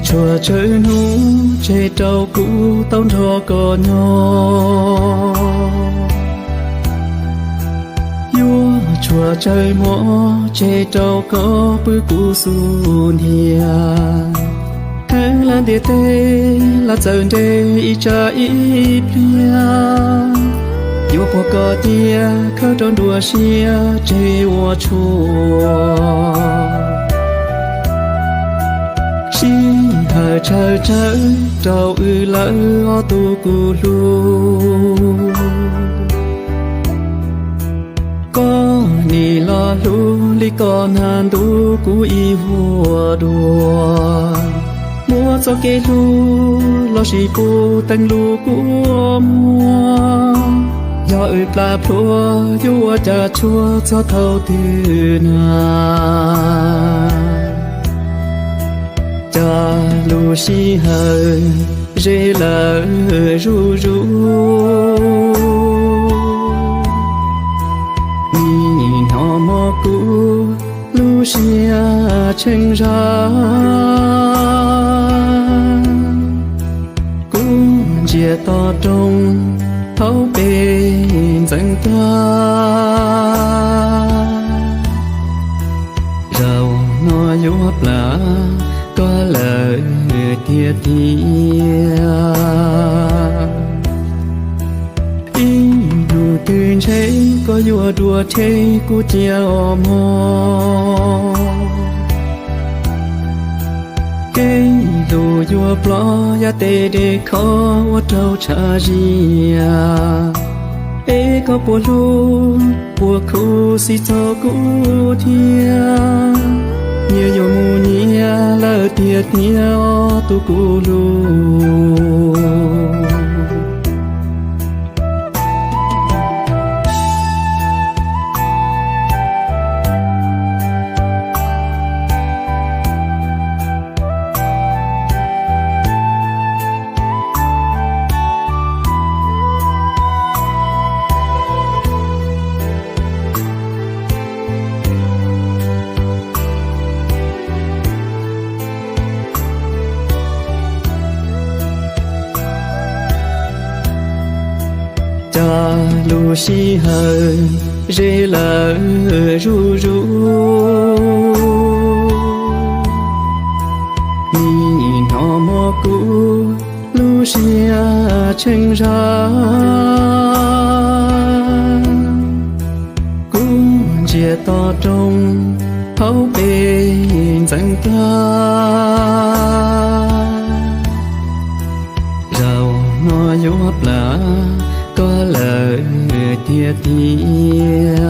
Tshuav tsawg hnub tseg rau kuv tau nrog koj nyob. Yuav tshuav tsawg hmo tseg rau koj pw kuv xub ntiag. Heev lawm ntiaj teb los txawm nres ib tsam ib pliag, yuav puag koj tiag khawb rau nruab siab tseg ua tshua. Sij hawm tsawg tsawg rau wb lawm ob tug kuv hlub. Koj nim los hlub li koj nag ntuj kuv ib huab dua. Muab txoj kev hlub los sis puv teeb lub kua muag. Yog wb plam plhuav yuav ua cas tshuav txog thaum twg na. Cas lub sij hawm ze lawm zuj zus, nim no mob kuv lub siab tsheej zag. Kuv ntsia toj roob thaum peb ntxeev tag, zaum no yuav plam koj lawm tiag tiag. Ib hnub twg ntshe koj yuav dua rhe kuv cia os mog. Kev hlub yuav ploj yam tej dej kho ua rau tshav ziag. Es koj puas hlub puas khuv xim txog kuv thiab? Nyias yuav mus nyias lawm tiag tiag os tus kuv hlub. Cas lub sij hawm ze lawm zuj zus, nim no mob kuv lub siab tsheej zag. Kuv ntsia toj roob thaum peb ntxeev tag, zaum no yuav plam koj lawm tiag tiag.